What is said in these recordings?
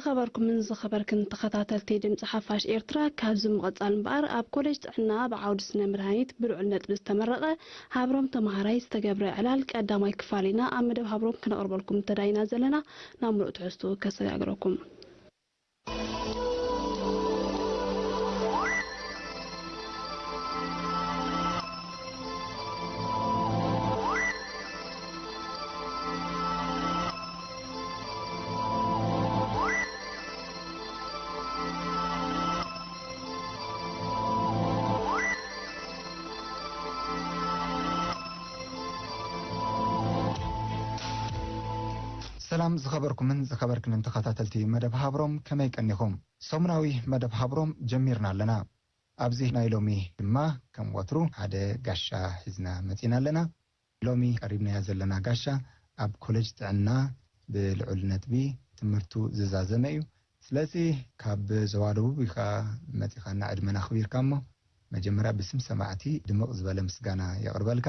ዝኸበርኩምን ዝኸበርክን ተኸታተልቲ ድምፂ ሓፋሽ ኤርትራ፣ ካብዚ ምቕፃል እምበኣር ኣብ ኮሌጅ ጥዕና ብዓውዲ ስነ መድሃኒት ብልዑል ነጥቢ ዝተመረቐ ሃብሮም ተምሃራይ ዝተገብረ ዕላል ቀዳማይ ክፋል ኢና ኣብ መደብ ሃብሮም ክነቕርበልኩም ተዳይና ዘለና። ናብ ምሉእ ትሕዝትኡ ከሰጋግረኩም። ሰላም ዝኸበርኩምን ዝኸበርክንን ተኸታተልቲ መደብ ሃብሮም፣ ከመይ ቀኒኹም? ሰሙናዊ መደብ ሃብሮም ጀሚርና ኣለና። ኣብዚ ናይ ሎሚ ድማ ከም ወትሩ ሓደ ጋሻ ሒዝና መጺና ኣለና። ሎሚ ቀሪብናዮ ዘለና ጋሻ ኣብ ኮለጅ ጥዕና ብልዑል ነጥቢ ትምህርቱ ዝዛዘመ እዩ። ስለዚ ካብ ዞባ ደቡብ ኢኻ መጺኻና፣ ዕድመና ኣኽቢርካ እሞ መጀመርያ ብስም ሰማዕቲ ድምቕ ዝበለ ምስጋና የቕርበልካ።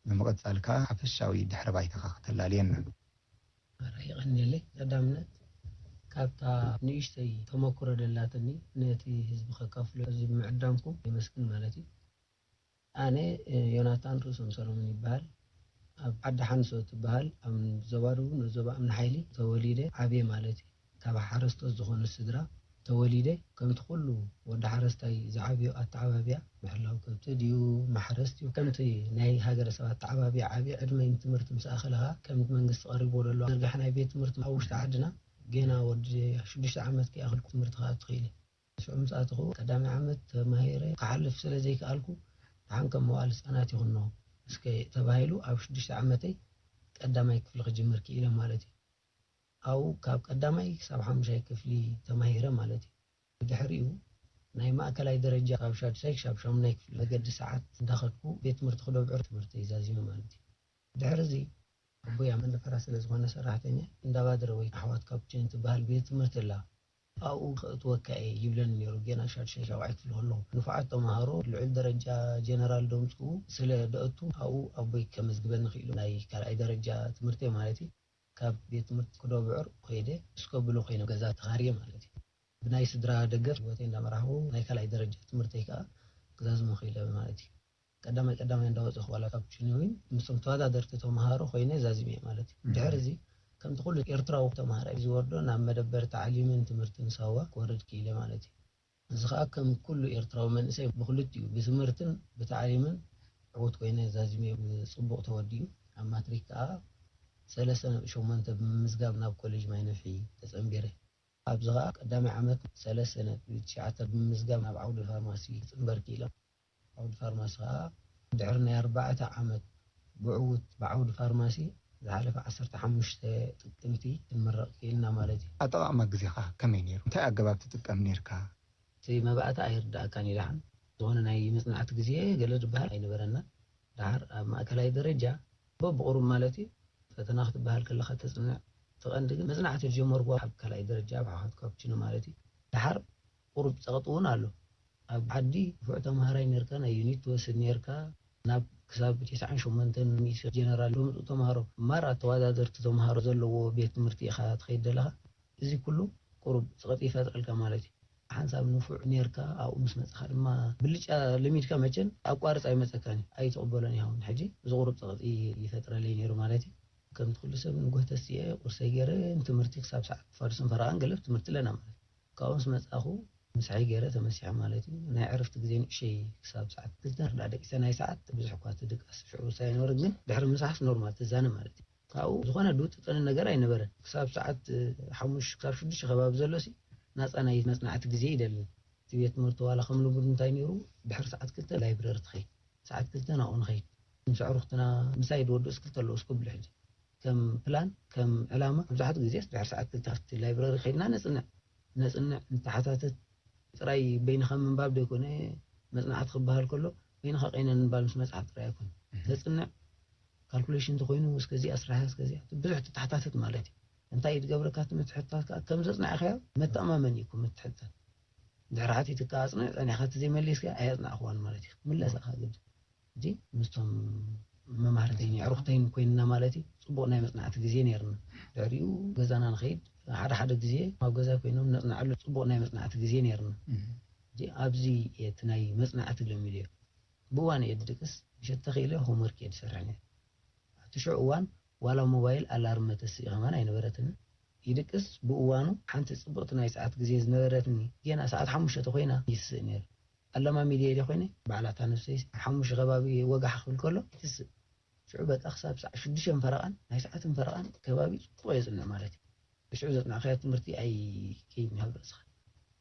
ብምቕጻል ከኣ ሓፈሻዊ ድሕረ ባይታኻ ከተላልየና። ማራ የቐንየለይ። ቀዳምነት ካብታ ንእሽተይ ተመክሮ ደላትኒ ነቲ ህዝቢ ከካፍሎ እዚ ብምዕዳምኩም የመስግን ማለት እዩ። ኣነ ዮናታን ርእሶም ሰሎሞን ይበሃል። ኣብ ዓዲ ሓንሶ ትበሃል ኣብ ዞባ ደቡብ ንኡስ ዞባ እምኒ ሓይሊ ተወሊደ ዓብየ ማለት እዩ። ካብ ሓረስቶት ዝኾኑ ስድራ ተወሊደ ከምቲ ኩሉ ወዲ ሓረስታይ ዝዓብዮ ኣተዓባብያ ምሕላው ከብቲ ድዩ ማሕረስ ድዩ ከምቲ ናይ ሃገረሰብ ኣተዓባብያ ዓብየ ዕድመይ ንትምህርቲ ምስ ኣኸለ ኸኣ ከም መንግስቲ ቀሪብዎ ዘሎ ዝርግሐ ናይ ቤት ትምህርቲ ኣብ ውሽጢ ዓድና ጌና ወዲ ሽዱሽተ ዓመት ከይኣኽልኩ ትምህርቲ ክኣቱ ኽኢለ። ሽዑ ምስ ኣተኹ ቀዳማይ ዓመት ተማሂረ ክሓልፍ ስለ ዘይከኣልኩ ደሓን ከም መዋእለ ህጻናት ይኹኖ እስከ ተባሂሉ ኣብ ሽዱሽተ ዓመተይ ቀዳማይ ክፍሊ ክጅምር ክኢለ ማለት እዩ። ኣብኡ ካብ ቀዳማይ ክሳብ ሓሙሻይ ክፍሊ ተማሂረ ማለት እዩ። ብድሕሪኡ ናይ ማእከላይ ደረጃ ካብ ሻዱሻይ ክሳብ ሻሙናይ ክፍሊ መገዲ ሰዓት እንዳኸድኩ ቤት ትምህርቲ ክደብዕር ትምህርተይ ዛዚመ ማለት እዩ። ድሕሪ እዚ ኣቦይ ኣብ መንደፈራ ስለ ዝኾነ ሰራሕተኛ እንዳባድረ ወይ ኣሕዋት ካፕችን ትበሃል ቤት ትምህርቲ ኣላ ኣብኡ ከእትወካ እየ ይብለኒ ነይሩ ጌና ሻዱሻይ ሻብዓይ ክፍሊ ከለኹ። ንፉዓት ተምሃሮ ልዑል ደረጃ ጀነራል ደምፅኡ ስለ ደእቱ ኣብኡ ኣቦይ ከመዝግበኒ ክኢሉ ናይ ካልኣይ ደረጃ ትምህርተይ ማለት እዩ። ካብ ቤት ትምህርቲ ክደብዕር ከይደ እስከ ብሎ ኮይነ ገዛ ተኻርየ ማለት እዩ። ብናይ ስድራ ደገፍ ህይወተይ እንዳመራሕኩ ናይ ካልኣይ ደረጃ ትምህርተይ ከዓ ክዛዝሞ ክኢለ ማለት እዩ። ቀዳማይ ቀዳማይ እንዳወፀኹ ዋላ ካብ ችንዊን ምስቶም ተወዳደርቲ ተምሃሮ ኮይነ ዛዚመ ማለት እዩ። ድሕሪ እዚ ከምቲ ኩሉ ኤርትራዊ ተምሃራይ ዝወርዶ ናብ መደበር ታዕሊምን ትምህርትን ሳዋ ክወርድ ክኢለ ማለት እዩ። እዚ ከዓ ከም ኩሉ ኤርትራዊ መንእሰይ ብክልቲኡ ብትምህርትን ብታዕሊምን ዕዉት ኮይነ ዛዚመ ብፅቡቕ ተወዲኡ ኣብ ማትሪክ ከዓ ሰለስተ ነጥቢ ሸሞንተ ብምምዝጋብ ናብ ኮሌጅ ማይነፍሒ ተፀንቢረ። ኣብዚ ኸኣ ቀዳማይ ዓመት ሰለስተ ነጥቢ ትሽዓተ ብምምዝጋብ ናብ ዓውዲ ፋርማሲ ክጽንበር ክኢለ። ዓውዲ ፋርማሲ ኸኣ ድሕሪ ናይ ኣርባዕተ ዓመት ብዕዉት ብዓውዲ ፋርማሲ ዝሓለፈ ዓሰርተ ሓሙሽተ ጥቅምቲ ክንምረቕ ክኢልና ማለት እዩ። ኣጠቓቕማ ግዜኻ ከመይ ነይሩ? እንታይ ኣገባብ ትጥቀም ነይርካ? እቲ መባእታ ኣይርድኣካን እዩ ደሓን። ዝኾነ ናይ መጽናዕቲ ግዜ ገለ ዝበሃል ኣይነበረናን። ደሓር ኣብ ማእከላይ ደረጃ በብቑሩብ ማለት እዩ ፈተና ክትበሃል ከለኻ ተጽንዕ። እቲ ቀንዲ ግን መጽናዕቲ ዝጀመርኩዋ ኣብ ካልኣይ ደረጃ ኣብ ሓፋት ካፕቺኖ ማለት እዩ። ደሓር ቁሩብ ጸቕጢ እውን ኣሎ። ኣብ ዓዲ ንፉዕ ተምሃራይ ነርካ፣ ናይ ዩኒት ትወስድ ነርካ፣ ናብ ክሳብ ተስዓን ሸሞንተን ሚእቲ ጀነራል ዘምጽኡ ተምሃሮ እምባር ኣተዋዳደርቲ ተምሃሮ ዘለዎ ቤት ትምህርቲ ኢኻ ትኸይድ ዘለኻ። እዚ ኩሉ ቁሩብ ጸቕጢ ይፈጥረልካ ማለት እዩ። ሓንሳብ ንፉዕ ኔርካ ኣብኡ ምስ መጻኻ ድማ ብልጫ ለሚድካ መቸም ኣቋርጽ ኣይመጸካን እዩ ኣይትቕበሎን ኢኻ እውን ሕጂ እዚ ቁሩብ ጸቕጢ ይፈጥረለይ ኔሩ ማለት እዩ። ከምቲ ኩሉ ሰብ ንጉህ ተሲኤ ቁርሰይ ገይረ ንትምህርቲ ክሳብ ሰዓት ፋዱስን ፈረቓን ገለ ትምህርቲ ኣለና ማለት እዩ። ካብኡ ምስ መጻኹ ምሳሐይ ገይረ ተመሲሐ ማለት እዩ። ናይ ዕረፍቲ ግዜ ንእሸይ ክሳብ ሰዓት ክልተ ርዳእ ደቂሰ ናይ ሰዓት ብዙሕ እኳ እቲ ድቃስ ሽዑ ውሳኔ ኣይነበረን ግን ድሕሪ ምሳሕስ ኖርማል ትዛነ ማለት እዩ። ካብኡ ዝኾነ ድውጥጥን ነገር ኣይነበረን። ክሳብ ሰዓት ሓሙሽ ክሳብ ሽዱሽተ ከባቢ ዘሎ ሲ ናፃ ናይ መፅናዕቲ ግዜ ይደሊ። እቲ ቤት ትምህርቲ ዋላ ከም ልሙድ እንታይ ነይሩ ድሕሪ ሰዓት ክልተ ላይብረሪ ትኸይድ። ሰዓት ክልተ ናብኡ ንኸይድ። ምስ ኣዕሩኽትና ምሳይ ድወድኡስ ክልተ ኣለዉ እስኩ ብልሕጂ ከም ፕላን ከም ዕላማ መብዛሕትኡ ግዜ ድሕሪ ሰዓት ክልተ ኣብቲ ላይብረሪ ከይድና ነፅንዕ ነፅንዕ ንተሓታተት ጥራይ በይንኻ ምንባብ ዘይኮነ መፅናዕቲ ክበሃል ከሎ በይንኻ ቀይነ ምንባብ ምስ መፅሓፍ ጥራይ ኣይኮነ ተፅንዕ ካልኩሌሽን እንተኮይኑ እስከዚ ኣስራሕያ እስከዚ ብዙሕ ትተሓታተት ማለት እዩ እንታይ እዩ ዝገብረካ እቲ ምትሕታት ከዓ ከም ዘፅናዕካዮ መተኣማመን እዩ ምትሕታት ድሕሪ ሓቲትካ ኣፅንዕ ፀኒሕካ እቲ ዘይመሊስካ ኣየፅናዕክዋን ማለት እዩ ምለስ ኣኻ ግድ ሕጂ ምስቶም መማህርተይን የዕሩኽተይን ኮይንና ማለት እዩ ፅቡቕ ናይ መፅናዕቲ ግዜ ነይርና ድሕሪኡ ገዛና ንኸይድ ሓደ ሓደ ግዜ ኣብ ገዛ ኮይኖም ነጽንዓሉ ጽቡቕ ናይ መጽናዕቲ ግዜ ነይርና። ኣብዚ እቲ ናይ መጽናዕቲ ለሚዶ እየ። ብእዋን እየ ድድቅስ፣ ምሸት ተኽኢለ ሆምወርክ እየ ዝሰርሕ ነይረ። ኣብቲ ሽዑ እዋን ዋላ ሞባይል ኣላርም መተስኢ ከማን ኣይነበረትንን። ይድቅስ ብእዋኑ ሓንቲ ጽብቕቲ ናይ ሰዓት ግዜ ዝነበረትኒ፣ ጌና ሰዓት ሓሙሽተ ተኾይና ይስእ ነይረ። ኣለማሚድየ ድየ ኮይነ ባዕላ እታ ነብሰይ ሓሙሽተ ከባቢ ወጋሕ ክብል ከሎ ይትስእ። ሽዑ በቃ ክሳብ ሰዓት ሽዱሽተ ፈረቓን ናይ ሰዓትን ፈረቓን ከባቢ ጽቡቕ እየ ዝጽንዕ ማለት እዩ። ብሽዑ ዘጽናዕካዮ ትምህርቲ ኣይከይድን ካብ ርእስኻ።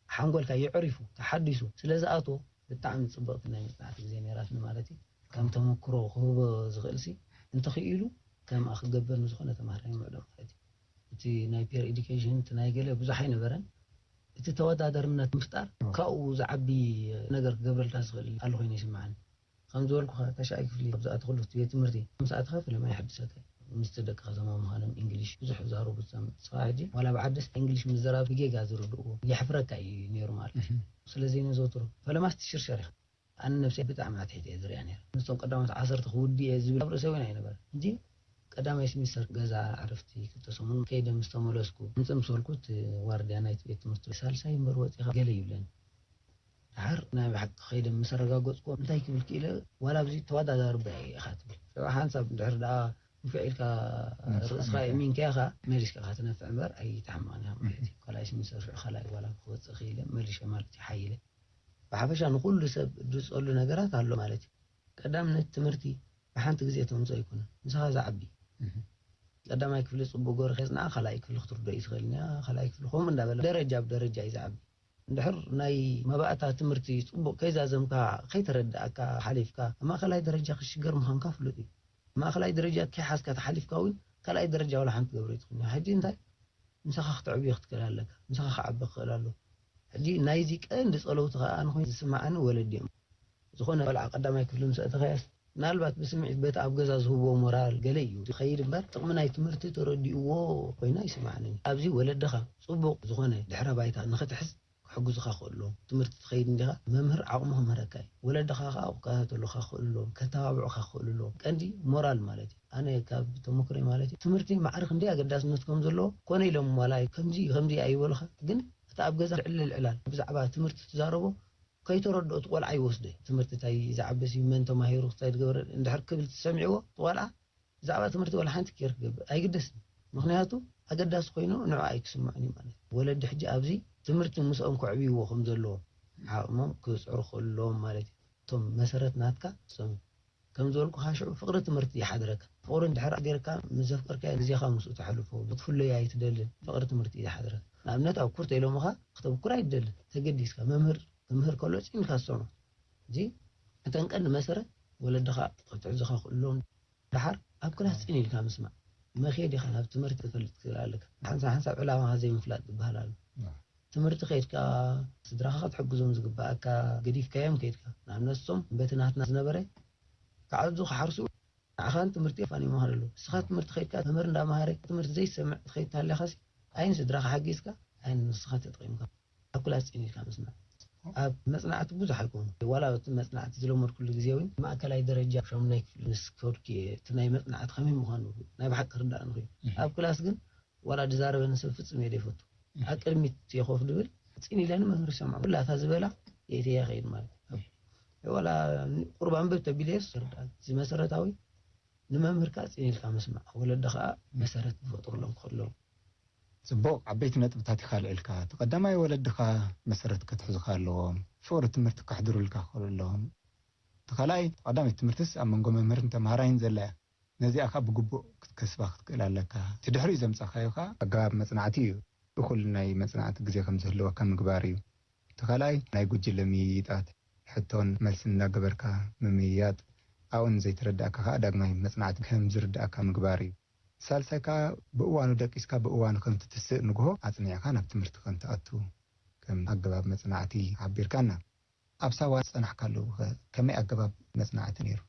ሓንጎልካ የዕሪፉ፣ ተሓዲሱ ስለ ዝኣትዎ ብጣዕሚ ጽብቕቲ ናይ መጽናዕቲ ግዜ ነይራትኒ ማለት እዩ። ከም ተመክሮ ክህቦ ዝኽእል ሲ እንተኽኢሉ ከምኣ ክገብር ንዝኾነ ተማሃራይ ይምዕዶ ማለት እዩ። እቲ ናይ ፒር ኤዱኬሽን እቲ ናይ ገለ ብዙሕ ኣይነበረን። እቲ ተወዳደርነት ምፍጣር ካብኡ ዝዓቢ ነገር ክገብረልካ ዝኽእል ኣሎ ኮይኑ ይስምዓኒ። ከም ዝበልኩኻ ታሽዓይ ክፍሊ ኣብ ዝኣተኽሉ እቲ ቤት ትምህርቲ ምስ ኣተኻ ፍልም ኣይሕድሰካ እዩ። ምስቲ ደቅኻ ዘማምኻሎም ኢንግሊሽ ብዙሕ ዛረቡ ትሰምዕ። ንስኻ ሕጂ ዋላ ብዓደስ ኢንግሊሽ ምዝራብ ብጌጋ ዝርድእዎ የሕፍረካ እዩ ነይሩ ማለት እዩ። ስለ ዘይነዘውትሮ ፈለማስ ትሽርሸር ኢኻ። ኣነ ነብሰይ ብጣዕሚ ኣትሒተ እየ ዝሪኣ ነይረ። ምስቶም ቀዳሞት ዓሰርተ ክውዲ እየ ዝብል ኣብ ርእሰይ እውን ኣይነበረ። ሕጂ ቀዳማይ ስሚስተር ገዛ ዕረፍቲ ክልተ ሰሙን ከይደ ምስ ተመለስኩ፣ ምጽእ ምስ በልኩ እቲ ዋርድያ ናይቲ ቤት ትምህርቲ ሳልሳይ እምበር ወጺኻ ገለ ይብለኒ። ድሓር ናይ ብሓቂ ከይደ ምስ ኣረጋገጽኩዎ እንታይ ክብል ክኢለ፣ ዋላ ኣብዚ ተወዳዳሪ እባ ኢኻ ትብል። ሽዑ ሓንሳብ ድሕር ደኣ ንፍዕ ኢልካ ርእስኻ እሚንካ ኢኻ መሊስካ ኢኻ ትነፍዕ እምበር ኣይትሕመቕን ኢኻ ማለት እዩ። ካልኣይ ስሚስተር ሽዑ ካልኣይ ዋላ ክወጽእ ክኢለ መሊሸ ማለት እዩ ሓይለ። ብሓፈሻ ንኹሉ ሰብ ድጸሉ ነገራት ኣሎ ማለት እዩ። ቀዳምነት ትምህርቲ ብሓንቲ ግዜ ተምፅኦ ኣይኮነን፣ ምሳኻ ዝዓቢ። ቀዳማይ ክፍሊ ፅቡቅ ገይሩ ከየፅንዓ ካልኣይ ክፍሊ ክትርዶ እዩ ትኽእል እኒኣ፣ ካልኣይ ክፍሊ ከምኡ እንዳበለ ደረጃ ብደረጃ እዩ ዝዓቢ። እንድሕር ናይ መባእታ ትምህርቲ ፅቡቅ ከይዛዘምካ ከይተረዳእካ ሓሊፍካ ኣብ ማእኸላይ ደረጃ ክሽገር ምዃንካ ፍሉጥ እዩ። ማእኸላይ ደረጃ ከይሓዝካ ተሓሊፍካ እውን ካልኣይ ደረጃ ዋላ ሓንቲ ትገብሮ ኣይትኽእልን። ሕጂ እንታይ ምሳኻ ክትዕብዮ ክትክእል ኣለካ፣ ምሳኻ ክዓቢ ክኽእል ኣለዎ። ሕጂ ናይዚ ቀንዲ ጸለውቲ ከኣ ኣነ ኮይኑ ዝስምዓኒ ወለዲ እዮም። ዝኾነ ቆልዓ ቀዳማይ ክፍሊ ምስ ኣእተኻዮስ ምናልባት ብስምዒት በቲ ኣብ ገዛ ዝህብዎ ሞራል ገለ እዩ ዝኸይድ እምበር ጥቕሚ ናይ ትምህርቲ ተረዲእዎ ኮይኑ ኣይስምዓንን። ኣብዚ ወለድኻ ጽቡቕ ዝኾነ ድሕረ ባይታ ንኽትሕዝ ክሕግዙኻ ክኽእሉ ኣለዎም። ትምህርቲ ትኸይድ እንዲኻ መምህር ዓቕሙ ክምህረካ እዩ። ወለድኻ ከኣ ክከታተሉኻ ክኽእሉ ኣለዎም፣ ከተባብዑኻ ክኽእሉ ኣለዎም። ቀንዲ ሞራል ማለት እዩ። ኣነ ካብ ተመክሮይ ማለት እዩ ትምህርቲ ማዕረ ክንደይ ኣገዳስነት ከም ዘለዎ ኮነ ኢሎም ዋላ ከምዚ ከምዚ ኣይበሉኻ፣ ግን እቲ ኣብ ገዛ ዕልል ዕላል ብዛዕባ ትምህርቲ ትዛረቦ ከይተረድኦ እቲ ቆልዓ ይወስዶ እዩ። ትምህርቲ እንታይ ዝዓበስ እዩ፣ መን ተማሂሩ፣ እንታይ ዝገበረ እንድሕር ክብል ትሰሚዕዎ እቲ ቆልዓ ብዛዕባ ትምህርቲ ዋላ ሓንቲ ኬር ክገብር ኣይግደስን። ምኽንያቱ ኣገዳሲ ኮይኑ ንዕኡ ኣይክስምዖን እዩ ማለት እዩ። ወለዲ ሕጂ ኣብዚ ትምህርቲ ምስኦም ከዕብይዎ ከም ዘለዎም ዓቕሞም ክብፅሑ ክኽእሉ ኣለዎም ማለት እዩ። እቶም መሰረት ናትካ እሶም እዮም። ከም ዝበልኩኻ ሽዑ ፍቕሪ ትምህርቲ ይሓድረካ። ፍቕሪ እንድሕር ገይርካ ምስ ዘፍቀርካዮ ግዜኻ ምስኡ ተሕልፎ፣ ክትፍለዮ ኣይትደልን። ፍቕሪ ትምህርቲ እዩ ዝሓድረካ። ንኣብነት ኣብ ኩርተ ኢሎምኻ ክተብኩር ኣይትደልን። ተገዲስካ መምህር ክምህር ከሎ ፂን ኢልካ ትሰምዖ። እዚ እተን ቀንዲ መሰረት ወለድኻ ክትሕዝኻ ክእሎም ደሓር ኣብ ክላስ ጽን ኢልካ ምስማዕ። መኼድ ኢኻ ናብ ትምህርቲ ክትፈልጥ ትኽእል ኣለካ። ሓንሳብ ሓንሳብ ዕላማኻ ዘይምፍላጥ ዝበሃል ኣሎ። ትምህርቲ ከይድካ ስድራኻ ክትሕግዞም ዝግብኣካ ገዲፍካዮም ከይድካ። ንኣብነት እሶም በቲ ናትና ዝነበረ ክዓብዙ ክሓርሱ ንዓኻ ንትምህርቲ የፋንዮምኻ ኣለዉ። ንስኻ ትምህርቲ ከይድካ መምህር እንዳምሃረ ትምህርቲ ዘይትሰምዕ ትኸይድ ተሃሊኻሲ ኣይ ንስድራኻ ሓጊዝካ ኣይ ንስኻ ተጠቒምካ። ኣብ ክላስ ጽን ኢልካ ምስማዕ። ኣብ መጽናዕቲ ብዙሕ ኣይኮኑ። ዋላ እቲ መጽናዕቲ ዝለመድኩሉ ግዜ እውን ማእከላይ ደረጃ ሻሙናይ ክፍሊ ምስ ከድኩ እየ እቲ ናይ መጽናዕቲ ከመይ ምዃኑ ናይ ብሓቂ ክርዳእኒ ኮይኑ። ኣብ ክላስ ግን ዋላ ዝዛረበኒ ሰብ ፍጹም እየ ዘይፈቱ። ኣብ ቅድሚት እየ ኮፍ ድብል፣ ጽን ኢለ ንመምህር ይሰምዖ። ኩላታ ዝበላ የእትያ ይኸይድ ማለት እዩ። ዋላ ቁሩብ ኣንብብ ተቢለየስ ይርዳእ። እዚ መሰረታዊ ንመምህር ከኣ ጽን ኢልካ ምስማዕ፣ ወለዲ ከኣ መሰረት ክፈጥሩሎም ክኽእሉ ኣለዎም። ጽቡቕ፣ ዓበይቲ ነጥብታት ኢኻ ኣልዒልካ። እቲ ቀዳማይ ወለድኻ መሰረት ከትሕዙኻ ኣለዎም፣ ፍቕሪ ትምህርቲ ከሕድሩልካ ክኽእሉ ኣለዎም። እቲ ካልኣይ፣ ቀዳመይቲ ትምህርትስ ኣብ መንጎ መምህርን ተምሃራይን ዘላ እያ። ነዚኣ ከኣ ብግቡእ ክትከስባ ክትክእል ኣለካ። እቲ ድሕሪኡ ዘምጻኻዮ ከኣ ኣገባብ መጽናዕቲ እዩ። እኹል ናይ መጽናዕቲ ግዜ ከም ዝህልወካ ምግባር እዩ። እቲ ካልኣይ ናይ ጉጅለ ምይይጣት፣ ሕቶን መልስን እናገበርካ ምምይያጥ፣ ኣብኡ ንዘይተረዳእካ ከኣ ዳግማይ መጽናዕቲ ከም ዝርዳእካ ምግባር እዩ። ሳልሳይ ከኣ ብእዋኑ ደቂስካ ብእዋኑ ከም ትትስእ ንግሆ ኣጽኒዕካ ናብ ትምህርቲ ከም ትኣቱ ከም ኣገባብ መጽናዕቲ ሓቢርካና። ኣብ ሳዋ ዝጸናሕካሉ ከ ከመይ ኣገባብ መጽናዕቲ ነይሩ?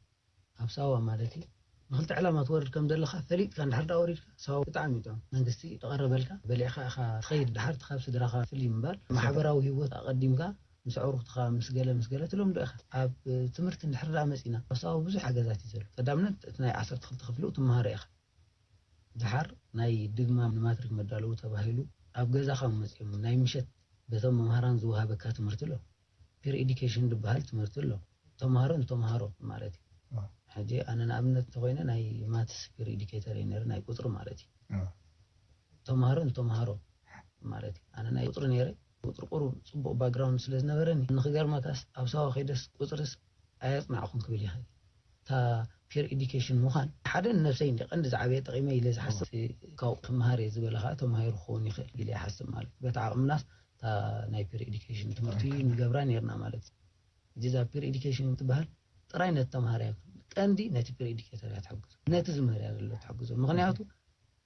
ኣብ ሳዋ ማለት እዩ ንኽልተ ዕላማ ትወርድ ከም ዘለኻ ፈሊጥካ እንድሕር ደኣ ወሪድካ ሳዋ ብጣዕሚ እዩ ጥዑም። መንግስቲ ተቐረበልካ በሊዕካ ኢኻ ትኸይድ። ድሓር እቲ ካብ ስድራኻ ፍልይ ምባል ማሕበራዊ ህይወት ኣቐዲምካ ምስ ኣዕሩኽትኻ ምስ ገለ ምስ ገለ ትለምዶ ኢኻ። ኣብ ትምህርቲ እንድሕር ደኣ መጺና ኣብ ሳዋ ብዙሕ ሓገዛት እዩ ዘሎ። ቀዳምነት እቲ ናይ ዓሰርተ ክልተ ክፍሊ ትመሃሮ ኢኻ። ድሓር ናይ ድግማም ንማትሪክ መዳለዊ ተባሂሉ ኣብ ገዛኻ መፅኦም ናይ ምሸት በቶም መምሃራን ዝወሃበካ ትምህርቲ ኣሎ። ፒር ኤዲኬሽን ዝበሃል ትምህርቲ ኣሎ። ተምሃሮ ንተምሃሮ ማለት እዩ። ሕጂ ኣነ ንኣብነት እንተኮይነ ናይ ማትስ ፒር ኤዲኬተር እየ ነይረ፣ ናይ ቁፅሪ ማለት እዩ። ተምሃሮ ንተምሃሮ ማለት እዩ። ኣነ ናይ ቁፅሪ ነይረ። ቁፅሪ ቁሩብ ፅቡቕ ባክግራውንድ ስለ ዝነበረኒ፣ ንክገርመካስ ኣብ ሳዋ ከይደስ ቁፅርስ ኣየፅናዕኹን ክብል ይኽእል። እታ ፒር ኤዲኬሽን ምዃን ሓደ ንነብሰይ እንዲ ቀንዲ ዝዓበየ ጠቒመ ኢለ ዝሓስብ፣ ካብኡ ክመሃር እየ ዝበለ ከዓ ተማሂሩ ክኸውን ይኽእል ኢለ ይሓስብ ማለት እዩ። በቲ ዓቕምናስ እታ ናይ ፒር ኤዲኬሽን ትምህርቲ ንገብራ ነይርና ማለት እዩ። ሕጂ እዛ ፒር ኤዲኬሽን ትበሃል ጥራይ ነቲ ተምሃራይ ኣይኮን፣ ቀንዲ ነቲ ፒር ኤዲኬተር እያ ትሕግዞ፣ ነቲ ዝምህር እያ ዘሎ ትሕግዞ። ምክንያቱ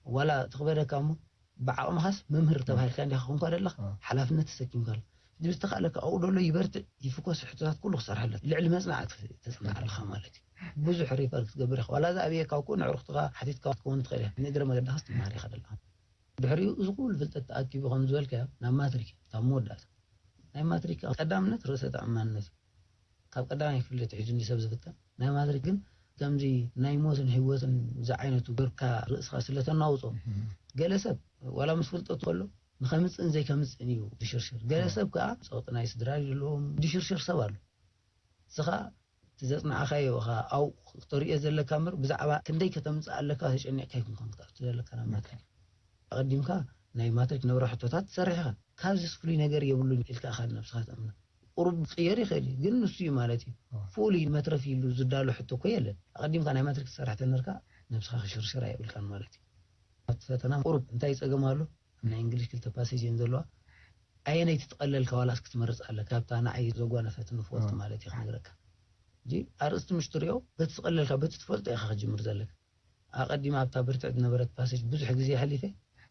ዋላ ትኽበደካ እሞ ብዓቕምኻስ መምህር ተባሂልካ እንዲኻ ኮንኳ ዘለኻ ሓላፍነት ተሰኪምካ ኣሎ። ሕጂ ብዝተኻእለካ ኣብኡ ደሎ ይበርትዕ ይፍኮስ ሕቶታት ኩሉ ክሰርሐለት ልዕሊ መጽናዕቲ ተጽንዕ ኣለኻ ማለት እዩ። ብዙሕ ሪፈር ክትገብር ኢኻ። ዋላ እዛ ኣብየካ እኮ ንዕሩኽትኻ ሓቲትካ ክትከውን ትኽእል እያ። ንእግረ መገድኻስ ትመሃር ኢኻ ዘለኻ። ድሕሪኡ እዚ ኩሉ ፍልጠት ተኣኪቡ ከም ዝበልካዮ ናብ ማትሪክ እታ መወዳእታ ናይ ማትሪክ ቀዳምነት ርእሰ ተኣማንነት እዩ። ካብ ቀዳማይ ክፍሊ ትሒዙ እንዲ ሰብ ዝፍተን ናይ ማትሪክ ግን ከምዚ ናይ ሞትን ህይወትን ዝዓይነቱ ገርካ ርእስኻ ስለተናውጾ ገለ ሰብ ዋላ ምስ ፍልጠቱ ከሎ ንኸምፅእን ዘይከምፅእን እዩ ድሽርሽር። ገለ ሰብ ከዓ ፀቕጢ ናይ ስድራ ዘለዎም ድሽርሽር ሰብ ኣሎ። ንስኻ እቲ ዘፅናዕካዮ ኢኻ ኣብኡ ክተርእዮ ዘለካ እምበር ብዛዕባ ክንደይ ከተምፅእ ኣለካ ተጨኒቕካ ኣይኮንካን ክትኣቱ ዘለካ ናብ ማትሪክ። ኣቐዲምካ ናይ ማትሪክ ንብረ ሕቶታት ትሰርሕ ኢኻ። ካብዚስ ፍሉይ ነገር የብሉን ኢልካ ኢኻ ንነብስኻ ተእምኖ። ቁሩብ ክቕየር ይኽእል እዩ፣ ግን ንሱ እዩ ማለት እዩ። ፍሉይ መትረፊ ኢሉ ዝዳሎ ሕቶ እኮ የለን። ኣቐዲምካ ናይ ማትሪክ ትሰርሕ ተነርካ ነብስኻ ክሽርሽር ኣየብልካን ማለት እዩ። ኣብቲ ፈተና ቁሩብ እንታይ ጸገም ኣሎ? ኣብ ናይ እንግሊሽ ክልተ ፓሴጅ እየን ዘለዋ። ኣየነይቲ ትቐለልካ ዋላስ ክትመርጽ ኣለካ? ካብታ ንዓይ ዘጓነፈትኒ ፎርት ማለት እዩ ክነግረካ። ሕጂ ኣርእስቲ ምሽ ትሪኦ በቲ ዝቐለልካ በቲ ትፈልጦ ኢኻ ክጅምር ዘለካ። ኣቐዲማ ኣብታ ብርትዕቲ ዝነበረት ፓሴጅ ብዙሕ ግዜ ኣሕሊፈ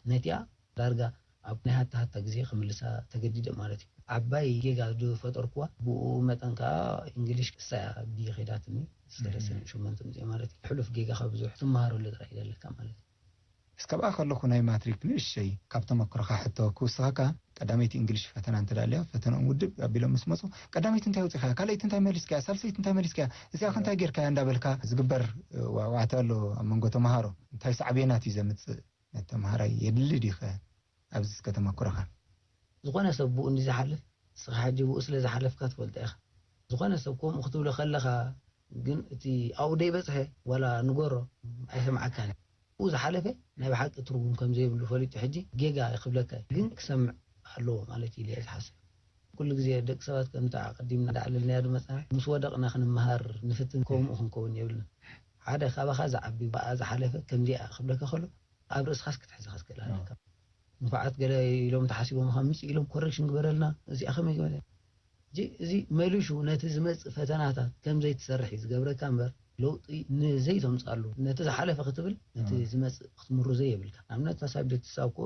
ነቲኣ ዳርጋ ኣብ ናይ ሃታ ሃታ ግዜ ክምልሳ ተገዲደ ማለት እዩ። ዓባይ ጌጋ ዝፈጠርኩዋ ብኡ መጠን ከዓ እንግሊሽ እሳ እያ ብየ ከይዳትኒ ዝተረሰን ሸመንተ ምፅእ ማለት እዩ። ሕሉፍ ጌጋ ካብ ብዙሕ ትመሃረሉ ጥራይ እዩ ዘለካ ማለት እዩ። እስከ ኣብኣ ከለኹ ናይ ማትሪክ ንእሽተይ ካብ ተመክሮኻ ሕቶ ክውስኸካ። ቀዳመይቲ እንግሊሽ ፈተና እንተ ደኣ ኣልያ፣ ፈተንኦም ውድብ ኣቢሎም ምስ መጹ፣ "ቀዳመይቲ እንታይ ኣውጺእካያ? ካልኣይቲ እንታይ መሊስካያ? ሳልሰይቲ እንታይ መሊስካያ? እዚኣ ከ እንታይ ጌርካያ?" እንዳበልካ ዝግበር ዋዕዋዕታ ኣሎ ኣብ መንጎ ተመሃሮ። እንታይ ሳዕቤናት እዩ ዘምጽእ? ነቲ ተመሃራይ የድሊ ድዩኸ? ኣብዚ እስከ ተመክሮኻ። ዝኾነ ሰብ ብኡ እንዲ ዝሓልፍ፣ ንስኻ ሕጂ ብኡ ስለ ዝሓለፍካ ትፈልጦ ኢኻ። ዝኾነ ሰብ ከምኡ ክትብሎ ከለኻ ግን፣ እቲ ኣብኡ ደይበጽሐ ዋላ ንገሮ ኣይሰምዓካን እዩ። ብኡ ዝሓለፈ ናይ ብሓቂ ትርጉም ከም ዘይብሉ ፈሊጡ ሕጂ ጌጋ ክብለካ እዩ። ግን ክሰምዕ ኣለዎ ማለት እዩ ኢለ እየ ዝሓስብ። ኩሉ ግዜ ደቂ ሰባት ከምቲ ኣቐዲምና እንዳዕለልናዮ ዝመጻና፣ ምስ ወደቕና ክንመሃር ንፍትን፣ ከምኡ ክንከውን የብልና። ሓደ ካባኻ ዝዓቢ ብኣ ዝሓለፈ ከምዚኣ ክብለካ ከሎ፣ ኣብ ርእስኻስ ክትሕዛ ክትክእል ኣለካ። ንፉዓት ገለ ኢሎም ተሓሲቦም ምጽእ ኢሎም ኮረክሽን ግበረልና፣ እዚኣ ከመይ ገበረ? ሕጂ እዚ መሊሹ ነቲ ዝመጽእ ፈተናታት ከም ዘይትሰርሕ እዩ ዝገብረካ እምበር፣ ለውጢ ንዘይተምጽኣሉ፣ ነቲ ዝሓለፈ ክትብል፣ ነቲ ዝመጽእ ክትምርዞ የብልካ። ንኣብነት፣ እታ ሳብጀክት ንሳ እኮ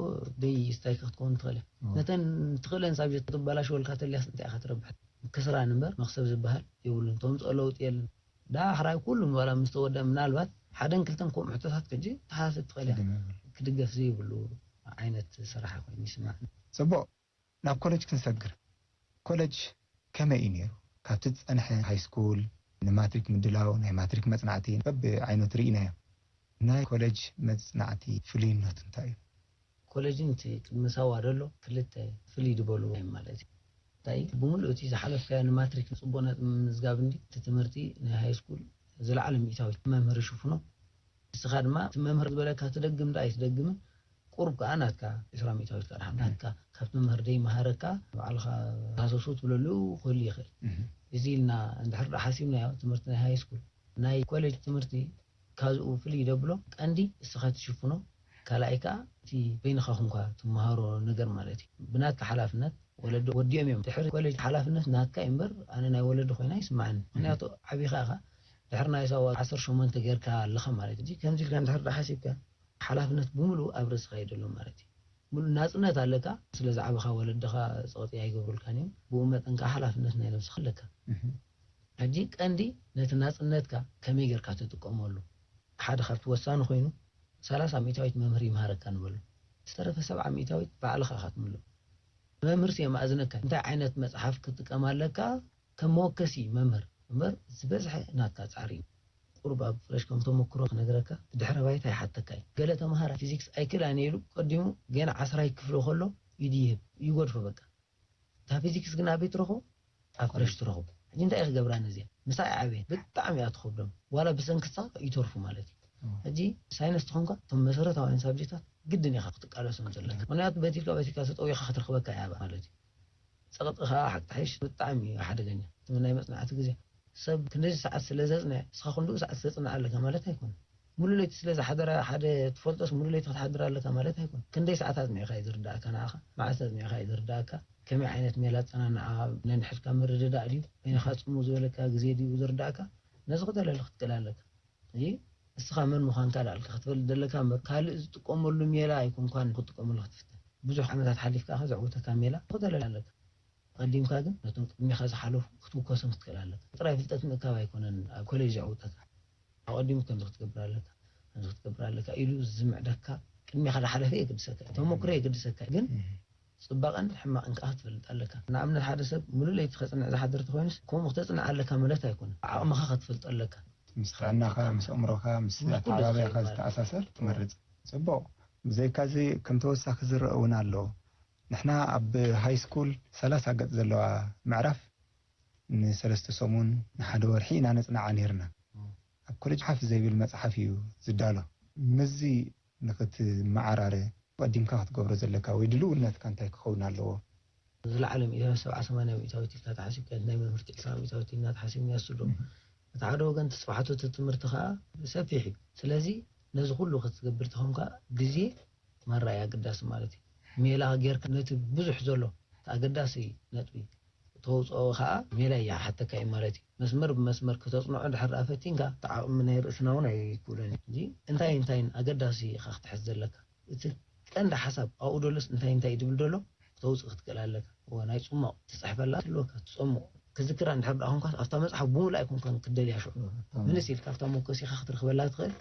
ደይ ስታይካ ክትከውን ትኽእል እያ። ነተን ትኽእለን ሳብጀክት ክትበላሸወልካ ተልያስ እንታይ ኢኻ ትረብሕ? ክስራን እምበር መኽሰብ ዝበሃል የብሉን። ተምጽኦ ለውጢ የለን። ዳሕራይ ኩሉ ዋላ ምስ ተወድአ፣ ምናልባት ሓደን ክልተን ከምኡ ሕቶታት ሕጂ ትሓስብ ትኽእል እያ። ክድገፍ ዘይብሉ ዓይነት ስራሕ ኮይኑ ይስማዕ። ጽቡቕ፣ ናብ ኮለጅ ክንሰግር። ኮለጅ ከመይ እዩ ነይሩ? ካብቲ ዝጸንሐ ሃይ ስኩል ንማትሪክ ምድላው፣ ናይ ማትሪክ መጽናዕቲ በብዓይነቱ ርኢናዮ። ናይ ኮለጅ መጽናዕቲ ፍሉይነቱ እንታይ እዩ? ኮለጅን እቲ ቅድሚ ሳዋ ዘሎ ክልተ ፍልይ ዝበሉ እዮም ማለት እዩ። እንታይ እዩ? ብምሉእ እቲ ዝሓለፍካዮ ንማትሪክ ጽቡቕ ነጥቢ ምምዝጋብ እንዲ፣ እቲ ትምህርቲ ናይ ሃይ ስኩል ዝለዓለ ሚእታዊት መምህር ይሽፍኖ። ንስኻ ድማ እቲ መምህር ዝበለካ ትደግም ዶ ኣይትደግምን፣ ቁሩብ ከኣ ናትካ ዕስራ ሚእታዊት ከኣ ደሓን ናትካ ካብቲ መምህር ደይመሃረካ ባዕልኻ ሃሰሱ ትብለሉ ክህሉ ይኽእል። እዚ ኢልና እንድሕር ደኣ ሓሲብናዮ፣ ትምህርቲ ናይ ሃይ ስኩል፣ ናይ ኮሌጅ ትምህርቲ ካብኡ ፍልይ ደብሎ ቀንዲ እስኻ ትሽፍኖ፣ ካልኣይ ከኣ እቲ በይንኻ ኮንካ ትመሃሮ ነገር ማለት እዩ። ብናትካ ሓላፍነት ወለዲ ወዲኦም እዮም። ድሕሪ ኮሌጅ ሓላፍነት ናትካ እዩ እምበር ኣነ ናይ ወለዲ ኮይና ኣይስምዓኒ። ምክንያቱ ዓቢኻ ኢኻ፣ ድሕሪ ናይ ሳዋ ዓሰርተ ሸሞንተ ጌርካ ኣለኻ ማለት እዩ። ከምዚ ኢልካ እንድሕር ደኣ ሓሲብካ ሓላፍነት ብምሉኡ ኣብ ርእስኻ እዩ ዘሎ ማለት እዩ። ምሉእ ናጽነት ኣለካ፣ ስለ ዝዓበኻ ወለድኻ ጸቕጢ ኣይገብሩልካን እዮም። ብኡ መጠን ከኣ ሓላፍነት ናይ ነብስኻ ኣለካ። ሕጂ ቀንዲ ነቲ ናጽነትካ ከመይ ጌርካ ትጥቀመሉ? ሓደ ካብቲ ወሳኒ ኮይኑ፣ ሰላሳ ሚእታዊት መምህር ይምሃረካ ንበሎ። ዝተረፈ ሰብዓ ሚእታዊት ባዕልኻ ኢኻ ትምልኦ። መምህርሲ የማእዝነካ። እንታይ ዓይነት መጽሓፍ ክትጥቀም ኣለካ? ከም መወከሲ መምህር እምበር ዝበዝሐ ናትካ ጻዕሪ እዩ። ቁሩብ ኣብ ፍረሽ ከም ተመክሮ ክነግረካ፣ ድሕረ ባይታ ይሓተካ እዩ። ገለ ተምሃራይ ፊዚክስ ኣይክእላን እየ ኢሉ ቀዲሙ ገና ዓስራይ ክፍሊ ከሎ ኢዱ ይህብ፣ ይገድፎ በቃ። እታ ፊዚክስ ግን ኣበይ ትረኽቦ? ኣብ ፍረሽ ትረኽቦ። ሕጂ እንታይ እዩ ክገብራ ነዚኣ? ምሳይ ዓብየን ብጣዕሚ እያ ትኸብዶም። ዋላ ብሰንክሳ ይተርፉ ማለት እዩ። ሕጂ ሳይንስ ትኾንካ እቶም መሰረታውያን ሳብጀክታት ግድን ኢኻ ክትቃለሶም ዘለካ። ምክንያቱ በቲልካ በቲልካ ተጠዊኻ ክትረኽበካ እያ ማለት እዩ። ጸቕጢ ከኣ ሓቂ ተሓይሽ ብጣዕሚ እዩ ሓደገኛ። እቲ ናይ መጽናዕቲ ግዜ ሰብ ክንደዚ ሰዓት ስለ ዘጽንዐ፣ ንስኻ ክንድኡ ሰዓት ተጽንዕ ኣለካ ማለት ኣይኮነን። ሙሉ ለይቲ ስለ ዝሓደረ ሓደ ትፈልጦስ ሙሉ ለይቲ ክትሓድር ኣለካ ማለት ኣይኮነን። ክንደይ ሰዓት ኣጽኒዕካ እዩ ዝርዳእካ ንዓኻ፣ መዓስ ኣጽኒዕካ እዩ ዝርዳእካ፣ ከመይ ዓይነት ሜላ ኣጸናንዓ ነንሕድካ ምርድዳእ ድዩ፣ በይንኻ ጽምው ዝበለካ ግዜ ድዩ ዝርዳእካ፣ ነዚ ክተለሊ ክትክእል ኣለካ። እዚ እስኻ መን ምዃንካ ዳልካ ክትፈልጥ ዘለካ እምበር፣ ካልእ ዝጥቀመሉ ሜላ ኣይኮንካን ክትጥቀመሉ ክትፍትን። ብዙሕ ዓመታት ሓሊፍካ ከ ዘዕውተካ ሜላ ክትደሊ ኣለካ። ቀዲምካ ግን ነቶም ቅድሜኻ ዝሓለፉ ክትውከሶም ክትክእል ኣለካ። ጥራይ ፍልጠት ምእካብ ኣይኮነን ኣብ ኮሌጅ ዘዕውተካ። ኣቐዲሙ ከምዚ ክትገብር ኣለካ፣ ከምዚ ክትገብር ኣለካ ኢሉ ዝምዕደካ ቅድሜኻ ዝሓለፈ የገድሰካ እዩ። ተመክሮ የገድሰካ እዩ። ግን ጽባቐን ሕማቕን ከኣ ክትፈልጥ ኣለካ። ንኣብነት ሓደ ሰብ ሙሉእ ለይቲ ከጽንዕ ዝሓድር ተኾይኑስ ከምኡ ክተጽንዕ ኣለካ ማለት ኣይኮነን። ዓቕምኻ ክትፈልጦ ኣለካ። ምስ ጥዕናኻ፣ ምስ ኣእምሮኻ፣ ምስ ምስ ኩሉ ኣተዓባብያኻ ዝኽእል ማለት ዝተኣሳሰር ትመርጽ። ጽቡቕ። ብዘይካዚ ከም ተወሳኺ ዝረአ እውን ኣሎ። ንሕና ኣብ ሃይ ስኩል ሰላሳ ገጽ ዘለዋ ምዕራፍ ንሰለስተ ሰሙን ንሓደ ወርሒ ኢና ነጽንዓ ነይርና። ኣብ ኮሌጅ ሓፍ ዘይብል መጽሓፍ እዩ ዝዳሎ። ምስዚ ንኽትመዓራረ ቀዲምካ ክትገብሮ ዘለካ ወይ ድልውነትካ እንታይ ክኸውን ኣለዎ? ዝለዓለ ሚእታዊት ሰብዓ ሰማንያ ሚእታዊት ኢልካ ተሓሲብካ ናይ መምህርቲ ዕስራ ሚእታዊት ኢልና ተሓሲብና ይስዶ። እቲ ሓደ ወገን ተስፋሕቱ እቲ ትምህርቲ ከዓ ሰፊሕ እዩ። ስለዚ ነዚ ኩሉ ክትገብር ተኾንካ ግዜ ማራ እዩ ኣገዳሲ ማለት እዩ። ሜላ ጌርካ ነቲ ብዙሕ ዘሎ እቲ ኣገዳሲ ነጥቢ ተውፅኦ ከዓ ሜላ ይሓተካ እዩ ማለት እዩ። መስመር ብመስመር ክተፅንዖ እንድሕር ደኣ ፈቲንካ እቲ ዓቕሚ ናይ ርእስና እውን ኣይክእሎን እዩ። እዚ እንታይ እንታይን ኣገዳሲ ኢኻ ክትሕዝ ዘለካ። እቲ ቀንዲ ሓሳብ ኣብኡ ደሎስ እንታይ እንታይ ድብል ደሎ ክተውፅእ ክትክእል ኣለካ። እወ ናይ ፅሙቕ ትፅሕፈላ ትህልወካ ትፀሙቕ ክዝክራ እንድሕር ደኣ ኮንካ ኣብታ መፅሓፍ ብምሉእ ኣይኮንካን ክትደልያ ሽዑ ምንስ ኢልካ ኣብታ መወከሲኻ ክትረኽበላ ትኽእል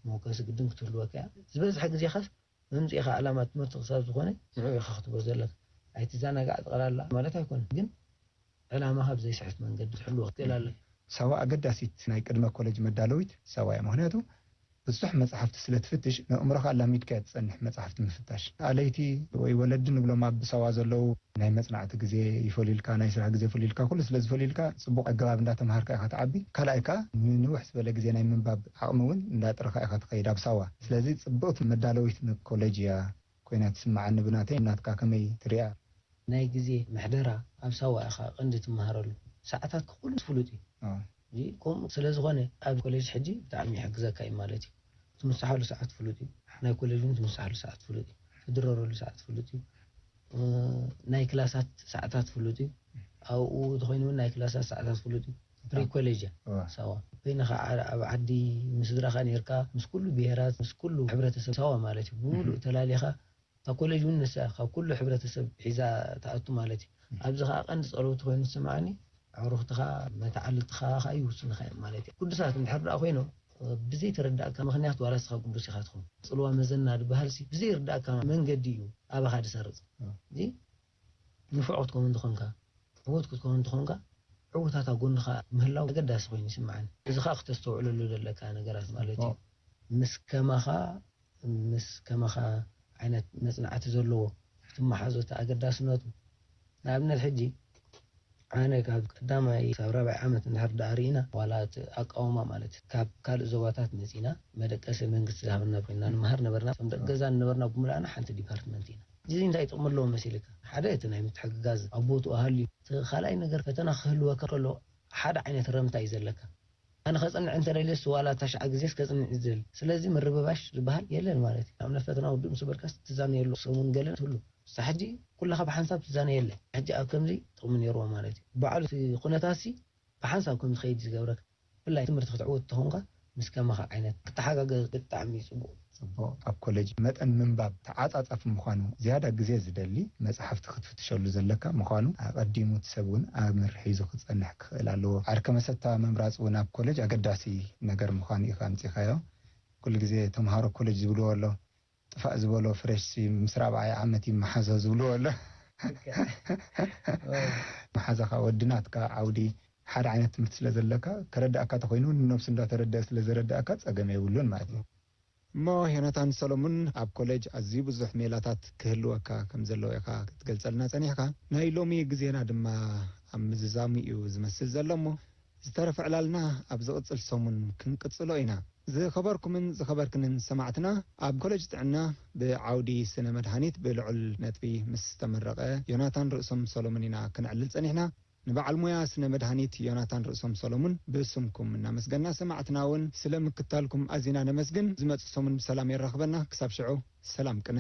መወከሲ ግድን ክትህልወካ እያ። ዝበዝሐ ግዜኻስ መምፅኢኻ ዕላማ ትምህርቲ ክሳብ ዝኾነ ንዑ ኢኻ ክትቦ ዘለካ ኣይትዘናጋዕ ጠቕላላ ማለት ኣይኮነን ግን ዕላማኻ ብዘይስሕት መንገዲ ክትሕልዎ ክትክእል ኣለካ። ሳዋ ኣገዳሲት ናይ ቅድመ ኮለጅ መዳለዊት ሳዋ እያ። ምኽንያቱ ብዙሕ መጽሓፍቲ ስለ ትፍትሽ ንእምሮኻ ኣላሚድካ እያ ትጸንሕ መጽሓፍቲ ምፍታሽ። ኣለይቲ ወይ ወለዲ ንብሎም ኣብ ሳዋ ዘለዉ ናይ መጽናዕቲ ግዜ ይፈልዩልካ፣ ናይ ስራሕ ግዜ ይፈልዩልካ፣ ኩሉ ስለ ዝፈልዩልካ ጽቡቕ ኣገባብ እንዳተምሃርካ ኢኻ ትዓቢ። ካልኣይ ከኣ ንንውሕ ዝበለ ግዜ ናይ ምንባብ ዓቕሚ እውን እንዳጥረኻ ኢኻ ትኸይድ ኣብ ሳዋ። ስለዚ ጽብቕቲ መዳለዊት ንኮለጅ እያ ኮይና ትስምዓኒ። ብናተይ ናትካ ከመይ ትሪኣ? ናይ ግዜ ምሕደራ ኣብ ሳዋ ኢኻ ቀንዲ ትመሃረሉ። ሰዓታትካ ኩሉ ፍሉጥ እዩ። እዚ ከምኡ ስለ ዝኾነ ኣብ ኮሌጅ ሕጂ ብጣዕሚ ይሕግዘካ እዩ ማለት እዩ። ትምስሓሉ ሰዓት ፍሉጥ እዩ። ናይ ኮሌጅ እውን ትምስሓሉ ሰዓት ፍሉጥ እዩ። ትድረረሉ ሰዓት ፍሉጥ እዩ። ናይ ክላሳት ሰዓታት ፍሉጥ እዩ። ኣብኡ ተኾይኑ እውን ናይ ክላሳት ሰዓታት ፍሉጥ እዩ። ፕሪ ኮሌጅ እያ ሳዋ። በይንኻ ኣብ ዓዲ ምስ ስድራኻ ነርካ ምስ ኩሉ ብሄራት ምስ ኩሉ ሕብረተሰብ ሳዋ ማለት እዩ። ብምሉእ ተላሊኻ እታ ኮሌጅ እውን ንሳ ካብ ኩሉ ሕብረተሰብ ሒዛ ትኣቱ ማለት እዩ። ኣብዚ ከዓ ቀንዲ ፀለውቲ ኮይኑ ዝስምዓኒ ኣዕሩኽትኻ መተዓልልትኻ ከዓ ይውስኑኻ እዮም ማለት እዩ። ቅዱሳት እንድሕር ደኣ ኮይኖም ብዘይተረዳእካ ምኽንያት ዋላ ንስኻ ቅዱስ ኢኻ ትኸውን። ፅልዋ መዘና ዝበሃል ሲ ብዘይርዳእካ መንገዲ እዩ ኣባኻ ዝሰርፅ። እዚ ንፉዕ ክትከውን እንተኾንካ ዕዉት ክትከውን እንተኾንካ ዕዉታት ኣብ ጎንኻ ምህላው ኣገዳሲ ኮይኑ ይስምዓኒ። እዚ ከዓ ክተስተውዕለሉ ዘለካ ነገራት ማለት እዩ። ምስ ከማኻ ምስ ከማኻ ዓይነት መጽናዕቲ ዘለዎ ክትመሓዞ እቲ ኣገዳስነቱ። ንኣብነት ሕጂ ኣነ ካብ ቀዳማይ ክሳብ ራብዓይ ዓመት እንድሕር ደኣ ርኢና ዋላ እቲ ኣቃውማ ማለት ካብ ካልእ ዞባታት መጺና መደቀሲ መንግስቲ ዝሃበና ኮይንና ንመሃር ነበርና። ከም ደቂ ገዛ ንነበርና ብምልኣና ሓንቲ ዲፓርትመንት ኢና። እዚ እንታይ ጥቕሚ ኣለዎ መሲልካ? ሓደ እቲ ናይ ምትሕግጋዝ ኣብ ቦትኡ ሃልዩ፣ እቲ ካልኣይ ነገር ፈተና ክህልወካ ከሎ ሓደ ዓይነት ረምታ እዩ ዘለካ። ኣነ ከጽንዕ እንተ ደልየስ ዋላ ታሽዓ ግዜስ ከጽንዕ እዩ ዝደሊ። ስለዚ ምርብባሽ ዝበሃል የለን ማለት እዩ። ንኣብነት ፈተና ውዱእ ምስ በልካስ ትዛነየሉ ሰሙን ገለን ትህሉ። ንሳ ሕጂ ኩልኻ ብሓንሳብ ትዛነየለ። ሕጂ ኣብ ከምዚ ጥቕሚ ነይርዎ ማለት እዩ። ባዕሉ እቲ ኩነታትሲ ብሓንሳብ ከም ትኸይድ ዝገብረካ። ብፍላይ ትምህርቲ ክትዕውት ተኾንካ ምስ ከማኻ ዓይነት ክትሓጋገዝ ብጣዕሚ እዩ ጽቡቕ። ጽቡቕ። ኣብ ኮለጅ መጠን ምንባብ ተዓጻጻፊ ምዃኑ ዝያዳ ግዜ ዝደሊ መጻሕፍቲ ክትፍትሸሉ ዘለካ ምዃኑ ኣቐዲሙ እቲ ሰብ እውን ኣምር ሒዙ ክጸንሕ ክኽእል ኣለዎ። ዓርከ መሰታ ምምራጽ እውን ኣብ ኮለጅ ኣገዳሲ ነገር ምዃኑ ኢኻ ኣምጺኻዮ። ኩሉ ግዜ ተምሃሮ ኮለጅ ዝብልዎ ኣሎ፣ ጥፋእ ዝበሎ ፍሬሽ ሲ ምስ ራብዓይ ዓመት ይመሓዞ ዝብልዎ ኣሎ። መሓዛኻ ወዲ ናትካ ዓውዲ ሓደ ዓይነት ትምህርቲ ስለ ዘለካ፣ ከረዳእካ ተኾይኑ ንነብሱ እንዳተረደአ ስለ ዘረዳእካ ጸገም የብሉን ማለት እዩ። እሞ ዮናታን ሰሎሙን፣ ኣብ ኮሌጅ ኣዝዩ ብዙሕ ሜላታት ክህልወካ ከም ዘለዎ ኢኻ ክትገልጸልና ጸኒሕካ። ናይ ሎሚ ግዜና ድማ ኣብ ምዝዛሙ እዩ ዝመስል ዘሎ እሞ፣ ዝተረፈ ዕላልና ኣብ ዝቕጽል ሰሙን ክንቅጽሎ ኢና። ዝኸበርኩምን ዝኸበርክንን ሰማዕትና፣ ኣብ ኮሌጅ ጥዕና ብዓውዲ ስነ መድሃኒት ብልዑል ነጥቢ ምስ ተመረቐ ዮናታን ርእሶም ሰሎሙን ኢና ክነዕልል ጸኒሕና። ንበዓል ሞያ ስነ መድሃኒት ዮናታን ርእሶም ሰሎሙን ብስምኩም እናመስገና፣ ሰማዕትና እውን ስለ ምክታልኩም ኣዚና ነመስግን። ዝመጽእ ሰሙን ብሰላም የራኽበና። ክሳብ ሽዑ ሰላም ቅነ።